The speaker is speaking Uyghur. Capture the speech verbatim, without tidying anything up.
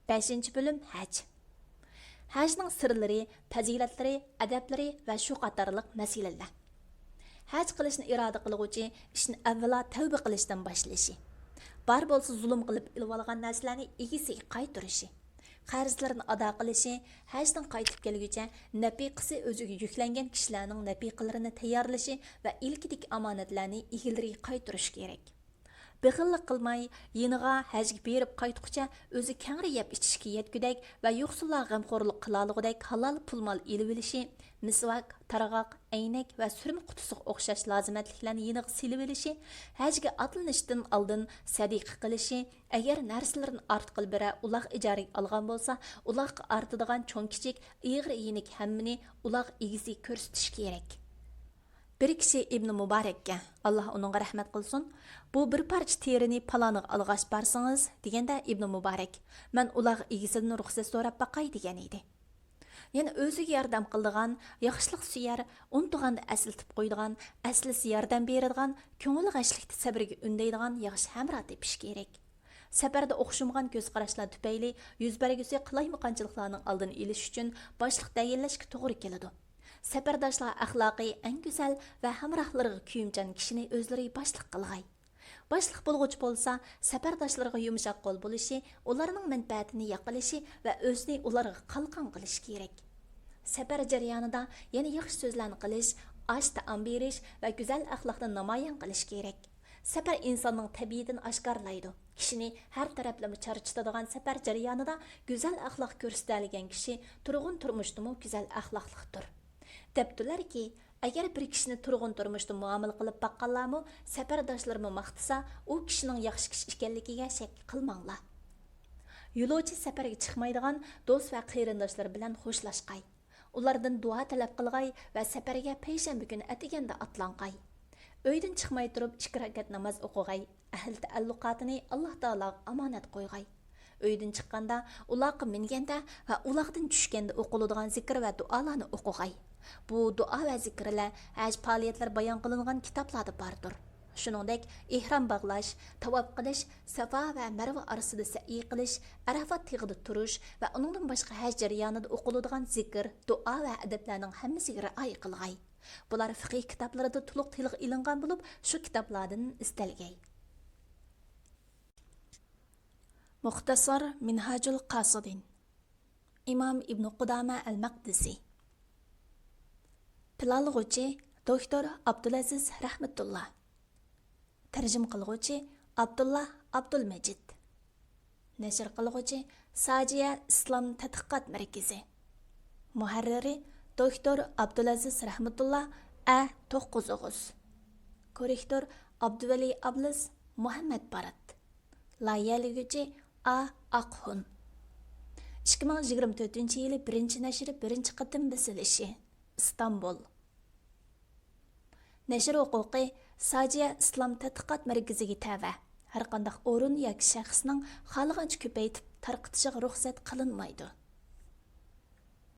بەشىنچى بۆلۈم. ھەج. ھەجنىڭ سىرلىرى، پەزىلەتلىرى، ئەدەپلىرى ۋە شۇ قاتارلىق مەسىلىلەر. ھەج قىلىشنى ئىرادە قىلغۇچى ئىشنى ئەۋۋەلا تەۋبە قىلىشتىن باشلىشى، بار بولسا زۇلۇم قىلىپ ئېلىۋالغان نەرسىلەرنى ئىگىسىگە قايتۇرۇشى، قەرزلىرىنى ئادا قىلىشى، ھەجدىن قايتىپ كەلگۈچە نەپىقىسى ئۆزىگە يۈكلەنگەن كىشىلەرنىڭ نەپىقىلىرىنى تەييارلىشى ۋە ئىلكىدىكى ئامانەتلەرنى ئىگىلىرىگە قايتۇرۇشى كېرەك. بېخىللىق قىلماي، يېنىغا ھەجگە بېرىپ قايتقۇچە ئۆزى كەڭرى يەپ ئىچىشكە يەتكۈدەك ۋە يوقسۇللارغا غەمخورلۇق قىلالىغۇدەك ھالال پۇل-مال ئېلىۋېلىشى، مىسۋاك، تارغاق، ئەينەك ۋە سۈرمە قۇتىسىغا ئوخشاش لازىمەتلىكلەرنى يېنىغا سېلىۋېلىشى، ھەجگە ئاتلىنىشتىن ئالدىن سەدىقە قىلىشى، ئەگەر نەرسىلىرىنى ئارتۇقلا بىرەر ئۇلاغ ئىجارىگە ئالغان بولسا، ئۇلاغقا ئارتىدىغان چوڭ-كىچىك، ئېغىر-يېنىك ھەممىنى ئۇلاغ ئىگىسىگە كۆرسىتىشى كېرەك. بىر كىشى ئىبنى مۇبارەككە، ئاللا ئۇنىڭغا رەھمەت قىلسۇن، «بۇ بىر پارچە تېرىنى پالانىغا ئالغاچ بارسىڭىز» دېگەندە، ئىبنى مۇبارەك، «مەن ئۇلاغ ئىگىسىدىن رۇخسەت سوراپ باقاي» دېگەن ئىدى. يەنە ئۆزىگە ياردەم قىلىدىغان، ياخشىلىق سۆيەر، ئۇنتۇغاندا ئەسلىتىپ قويىدىغان، ئەسلىسە ياردەم بېرىدىغان، كۆڭۈل غەشلىكتە سەبرىگە ئۈندەيدىغان ياخشى ھەمراھ تېپىش كېرەك. سەپەردە ئوخشىمىغان كۆز قاراشلار تۈپەيلى يۈز بەرگۈسى قالايمىقانچىلىقلارنىڭ ئالدىنى ئېلىش ئۈچۈن باشلىق تەيىنلەشكە توغرا كېلىدۇ. سەپەرداشلار ئەخلاقى ئەڭ گۈزەل ۋە ھەمراھلىرىغا كۆيۈمچان كىشىنى ئۆزلىرى باشلىق قىلغاي. باشلىق بولغۇچى بولسا، سەپەرداشلىرىغا يۇمشاق قول بولۇشى، ئۇلارنىڭ مەنپەئەتىنى ياقلىشى ۋە ئۆزىنى ئۇلارغا قالقان قىلىشى كېرەك. سەپەر جەريانىدا يەنە ياخشى سۆزلەرنى قىلىش، ئاش تائام بېرىش ۋە گۈزەل ئەخلاقنى نامايان قىلىش كېرەك. سەپەر ئىنساننىڭ تەبىئىتىنى ئاشكارىلايدۇ. كىشىنى ھەر تەرەپلىمە چارچىتىدىغان سەپەر جەريانىدا گۈزەل ئەخلاق كۆرسىتەلىگەن كىشى تۇرغۇن تۇرمۇشتىمۇ گۈزەل ئەخلاقلىقتۇر. دەپتۇلەركى، ئەگەر بىر كىشىنى تۇرغۇن تۇرمۇشتا مۇئامىلە قىلىپ باققانلارمۇ، سەپەرداشلىرىمۇ ماختىسا، ئۇ كىشىنىڭ ياخشى كىشى ئىكەنلىكىگە شەك قىلماڭلار. يولۇچى سەپەرگە چىقمايدىغان دوست ۋە قېرىنداشلىرى بىلەن خوشلاشقاي. ئۇلاردىن دۇئا تەلەپ قىلغاي ۋە سەپەرگە پەيشەنبە كۈنى ئەتىگەندە ئاتلانغاي. ئۆيدىن چىقماي تۇرۇپ ئىككى رەكەت ناماز ئوقۇغاي. ئەھلى تەئەللۇقاتىنى ئاللا تائالاغا ئامانەت قويغاي. ئۆيدىن چىققاندا، ئۇلاغقا مىنگەندە ۋە ئۇلاغدىن چۈشكەندە ئوقۇلىدىغان زىكىر ۋە دۇئالارنى ئوقۇغاي. بۇ دۇئا ۋە زىكىرلەر ھەج پائالىيەتلىرى بايان قىلىنغان كىتابلاردا باردۇر. شۇنىڭدەك، ئېھرام باغلاش، تاۋاپ قىلىش، سافا ۋە مەرۋە ئارىسىدا سەئيى قىلىش، ئەرەفات تېغىدا تۇرۇش ۋە ئۇنىڭدىن باشقا ھەج جەريانىدا ئوقۇلىدىغان زىكىر، دۇئا ۋە ئەدەپلەرنىڭ ھەممىسىگە رىئايە قىلغاي. بۇلار فىقھىي كىتابلىرىدا تولۇق تىلغا ئېلىنغان بولۇپ، شۇ كىتابلاردىن ئىزدەلگەي. مۇختەسار مىنھاجۇل قاسىدىن. ئىمام ئىبنى قۇدامە ئەل مەقدىسى. پىلانلىغۇچى، دوكتور ئابدۇلئەزىز رەھمەتۇللا. تەرجىمە قىلغۇچى، ئابدۇللا ئابدۇلمەجىد. نەشر قىلغۇچى، ساجىيە ئىسلام تەتقىقات مەركىزى. مۇھەررىرى، دوكتور ئابدۇلئەزىز رەھمەتۇللا، ئە توققۇز ئوغۇز. كوررېكتور، ئابدۇۋەلى ئابلىز، مۇھەممەد بارات. لايىھەلىگۈچى، ئا ئاقخۇن. ئىككى مىڭ يىگىرمە تۆتىنچى يىلى بىرىنچى نەشرى، بىرىنچى قېتىم بېسىلىشى. ئىستانبۇل. نەشر ھوقۇقى ساجىيە ئىسلام تەتقىقات مەركىزىگە تەۋە. ھەرقانداق ئورۇن ياكى شەخسنىڭ خالىغانچە كۆپەيتىپ تارقىتىشىغا رۇخسەت قىلىنمايدۇ.